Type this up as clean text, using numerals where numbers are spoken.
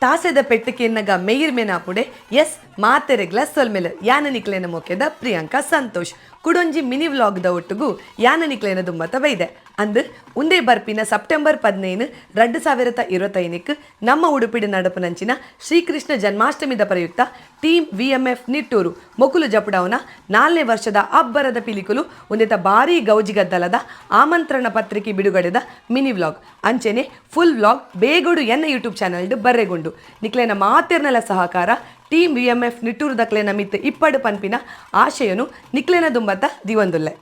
ತಾಸೆದ ಪೆಟ್ಟು ಕೇನ್ನಗ ಮೆಯಿರ್ ಮೆನಾಪುಡೆ. ಎಸ್, ಮಾತೆರೆಗ್ಲ ಸೊಲ್ಮೆಲು. ಯಾನ ನಿಕ್ಲೆನ ಮೊಕೆದ ಪ್ರಿಯಾಂಕಾ ಸಂತೋಷ್. ಕುಡೊಂಜಿ ಮಿನಿ ವ್ಲಾಗ್ ದ ಒಟ್ಟುಗು ಯಾನ ನಿಕ್ಲೆನ ದುಂಬತ್ತ ಬೈದೆ. ಅಂದ್, ಉಂದೇ ಬರ್ಪಿನ ಸೆಪ್ಟೆಂಬರ್ 15 2025ಕ್ ನಮ್ಮ ಉಡುಪಿಡ್ ನಡಪುನಂಚಿನ ಶ್ರೀಕೃಷ್ಣ ಜನ್ಮಾಷ್ಟಮಿದ ಪ್ರಯುಕ್ತ ಟೀಮ್ ವಿಎಂಎಫ್ ನಿಟ್ಟೂರು ಮೊಕುಲು ಜಪುಡಾವುನ ನಾಲ್ನೇ ವರ್ಷದ ಅಬ್ಬರದ ಪಿಲಿಕುಲು ಉಂದೆತ ಬಾರಿ ಗೌಜಿಗದ್ದಲದ ಆಮಂತ್ರಣ ಪತ್ರಿಕೆ ಬಿಡುಗಡೆದ ಮಿನಿ ವ್ಲಾಗ್ ಅಂಚೆನೆ ಫುಲ್ ವ್ಲಾಗ್ ಬೇಗೊಡು ಎನ್ನ ಯೂಟ್ಯೂಬ್ ಚಾನಲ್ ಬರ್ರೆಗುಂಡು. ನಿಕ್ಲೆನ ಮಾತೆರ್ನಲ ಸಹಕಾರ ಟೀಮ್ ವಿಎಂಎಫ್ ನಿಟ್ಟೂರು ದಕ್ಲೆನ ಮಿತ್ತ್ ಇಪ್ಪಡು ಪನ್ಪಿನ ಆಶಯನು ನಿಕ್ಲೆನ ದುಂಬತ್ತ ದಿವಂದುಲ್ಲೆ.